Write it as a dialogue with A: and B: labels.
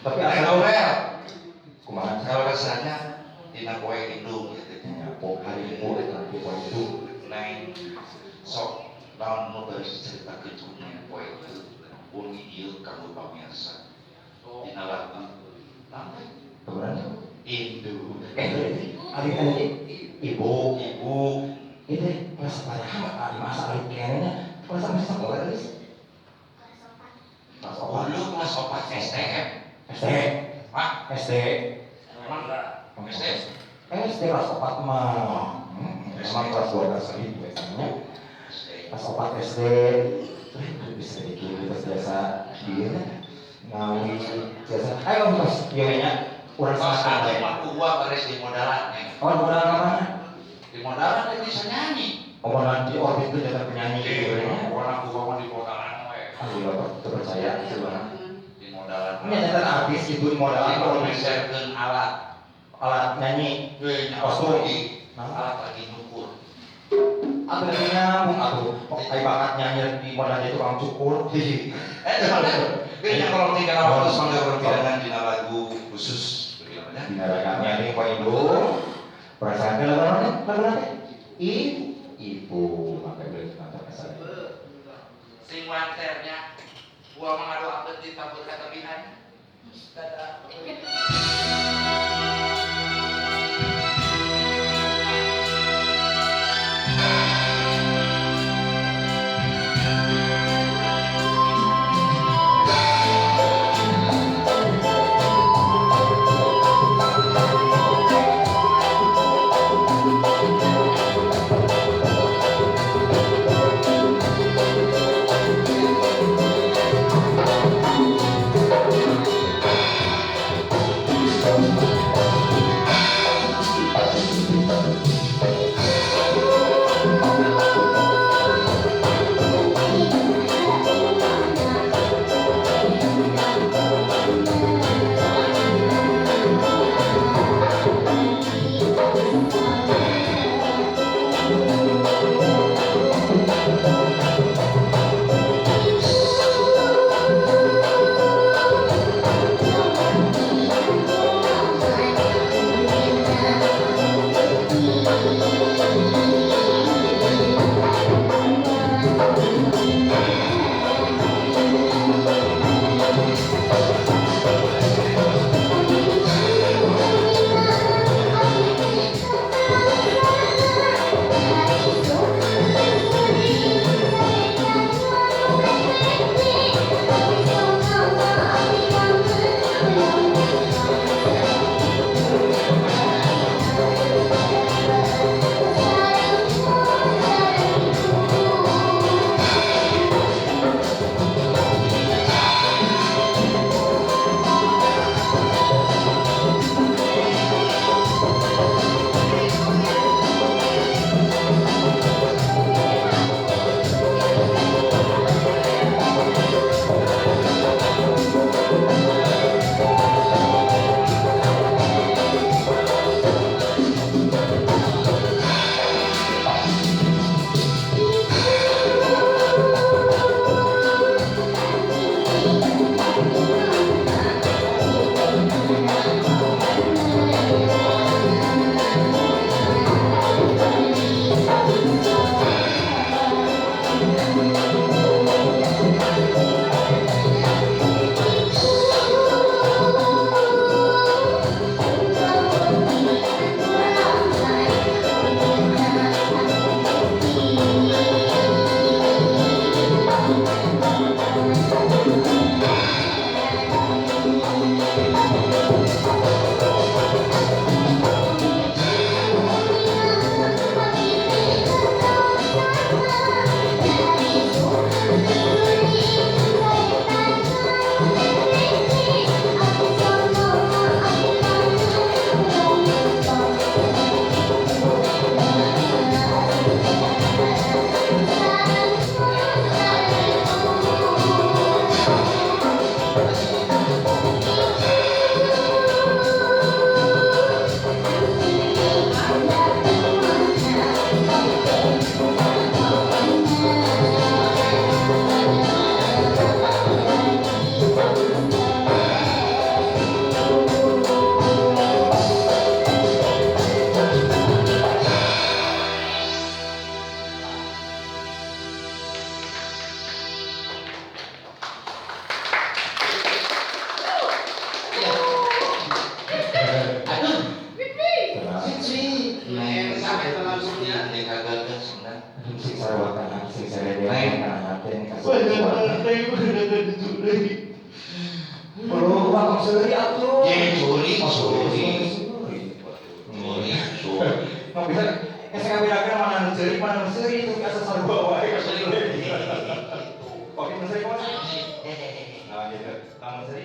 A: Tapi
B: Neng
A: asal
B: Aurel,
A: kumaha?
B: Kalau rasanya dina poe indung gitu
A: Nya po hari ibu eta poe indung.
B: Neng sok naon nu bari diceritakeun ku Neng poe ieu wengi ieu kanggo pamirsa. Dina lagu naon teh?
A: Kebenaran.
B: Indung.
A: Eh, ari kan ibu
B: Ibu
A: itu kelas sabaraha ari masa ari keneh nya kelas apa sekolah geus? Kelas opat.
B: Dulu kelas 4 STM.
A: SD.
B: Hah?
A: SD.
B: Emang SD?
A: SD kelas 4 mah. Emang kelas 12 ribu nya.
B: SD.
A: Kelas 4 SD. Terus bisa bikin terus biasa dia ngawi biasa. Ayo tos ieu nya urang
B: Kelas
A: sama
B: satu mah gua baris di modalan Neng.
A: Oh, di modal mana?
B: Di modalan dia bisa nyanyi.
A: Oh, modal di orbit itu jatah penyanyi gitu ya.
B: Pokoknya gua mah di modalan we.
A: Alhamdulillah, terpercaya sebenarnya.
B: Di modalan.
A: Ini jatah artis itu di modalan
B: Di
A: orbit
B: meserkeun alat.
A: Alat nyanyi.
B: We nya
A: Kostum.
B: lagi.
A: Nah.
B: Alat lagi nyukur.
A: Atau lagi nyambung atau kayak bakat nyanyi di modal jadi tukang cukur.
B: Eh, sebenarnya ini kalau tiga waktu sampai berpidangan dina lagu khusus bagaimana?
A: Dina ragamnya ini Pak Ibu. Perasaan ke lagu mana? Lagu mana? Ibu maka boleh nonton kesana.
B: Sing wanternya gua mengadoakeun di tabur katabihan. Dadah.
A: Thank Banyak
B: deui.
A: Perlu bakal seuri atuh.
B: Ye, curi,
A: Oh,
B: curi.
A: seuri.
B: Curi, curi.
A: Nggak bisa, saya bedakan mana nu seuri, mana nu seuri itu asa sarua wae.
B: Gitu.
A: Oke, nu seuri kumaha? Nah, gitu. Lamun seuri.